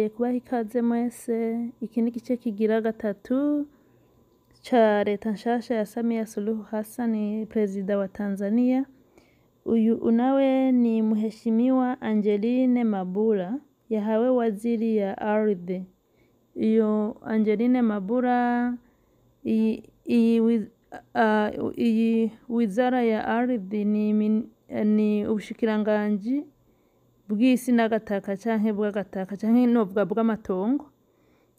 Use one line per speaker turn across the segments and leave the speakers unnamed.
Nongeye kubaha ikaze mwese. Iki ni igice kigira gatatu ca leta nshasha ya Samia Suluhu Hassan, perezida wa Tanzania. Uyu nawe ni Mheshimiwa Angeline Mabula yahawe waziri ya ardhi. Iyo Angeline Mabula, iyi wizara ya ardhi ni ubushikiranganji bw'isi n'agataka canke bw'agataka canke novuga bw'amatongo.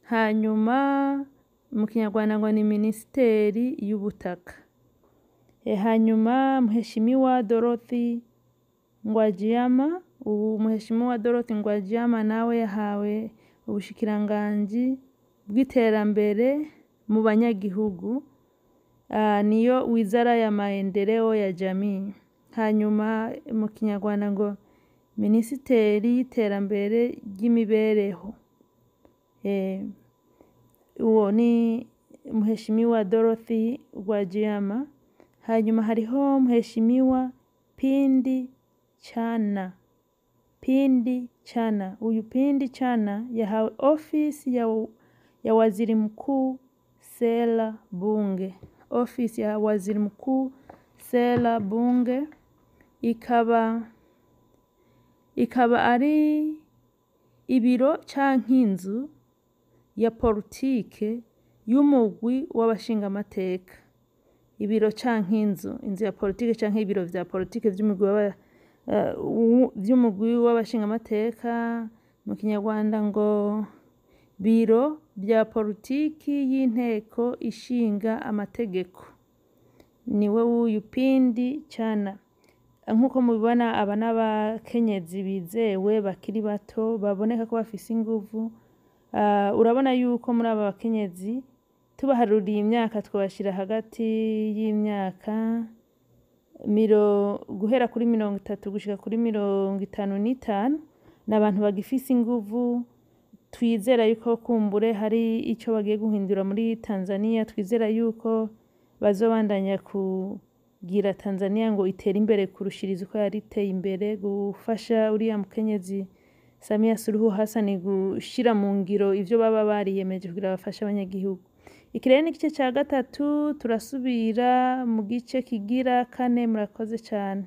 Hanyuma mu Kinyarwanda ngo ni minisiteri y'ubutaka. Hanyuma Mheshimiwa Dorothy Ngwajiyama, ubu Mheshimiwa Dorothy Ngwajiyama nawe yahawe ubushikiranganji bw'iterambere mu banyagihugu, niyo wizara ya maendeleo ya jamii. Hanyuma mu Kinyarwanda ngo minisiteri y'iterambere ry'imibereho. Uwo ni Mheshimiwa Dorothy Gwajima. Hanyuma hariho Mheshimiwa Pindi Chana. Pindi Chana. Uyu Pindi Chana yahawe ofisi ya waziri mkuu, sera, bunge. Ofisi ya waziri mkuu, sera, bunge ikaba ari ibiro canke inzu ya politike y'umugwi w'abashingamateka. Ibiro canke inzu ya politike canke ibiro vya politike vy'umugwi w'abashingamateka, mu Kinyarwanda ngo biro vya politiki y'inteko ishinga amategeko. Niwe wuyu Pindi Chana. Nk'uko mubibona, aba n'abakenyezi bizewe bakiri bato baboneka ko bafise inguvu. Urabona yuko muri aba bakenyezi tubaharuriye imyaka twobashira hagati y'imyaka guhera kuri 30 gushika kuri 55. Ni abantu bagifise inguvu. Twizera yuko kumbure hari ico bagiye guhindura muri Tanzania. Twizera yuko bazobandanya kugira Tanzania ngo itere imbere kurushiriza uko yari iteye imbere, gufasha uriya mukenyezi Samia Suluhu Hassan gushira mu ngiro ivyo baba bariyemeje kugira bafashe abanyagihugu. Iki rero ni igice ca gatatu, turasubira mu gice kigira kane. Murakoze cane.